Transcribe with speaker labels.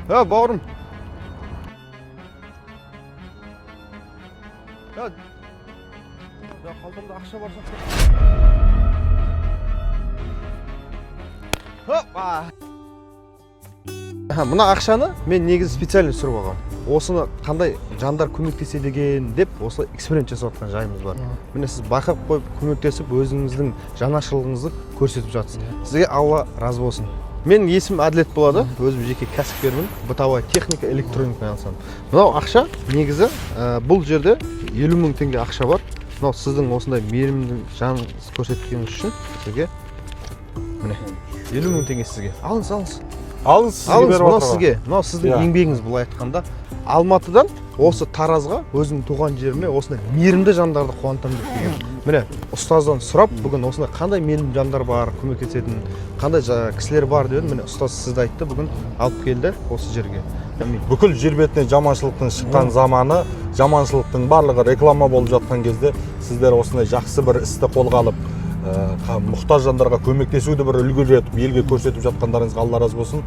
Speaker 1: Ә, бауырым. Ә, қалтамда ақша бар сияқты. Хопа! Мына ақшаны мен негізі специально түсіріп алғанмын. Осыны қандай жандар көмектеседі екен деп, осылай эксперимент жасап жатқан жайымыз бар. Міне, сіз байқап қойып, көмектесіп, өзіңіздің жанашырлығыңызды көрсетіп жатсыз. Сізге Алла разы болсын. Менің есімім Әділет болады, өзім жеке кәсіпкермін, бытовая техника, электроникамен айналысамын. Мынау ақша негізі, бұл жерде 50 000 теңге ақша бар. Мынау сіздің осындай мейірімді жаныңыз көрсеткеніңіз үшін сізге, міне, 50 000 теңге сізге. Алыңыз, алыңыз.
Speaker 2: Алыңыз, сізге
Speaker 1: Алыңыз.
Speaker 2: беріп
Speaker 1: Мынау
Speaker 2: жатыр.
Speaker 1: сізге, мынау сіздің еңбегіңіз. Былай айтқанда, Алматыдан осы Таразға, өзімнің туған жеріме, осындай мейірімді жандарды қуантамын деп келген. Міне, ұстаздан сұрап, бүгін осындай қандай мейірімді жандар бар, көмектесетін қандай кісілер бар деп едім. Міне, ұстаз сізді айтты, бүгін алып келді осы жерге. Әмин.
Speaker 2: Бүкіл жер бетіне жаманшылықтың шыққан заманы, жаманшылықтың барлығы реклама болып жатқан кезде сіздер осындай жақсы бір істі қолға алып, мұқтаж жандарға көмектесуді бір үлгі етіп, елге көрсетіп жатқандарыңызға Алла разы болсын.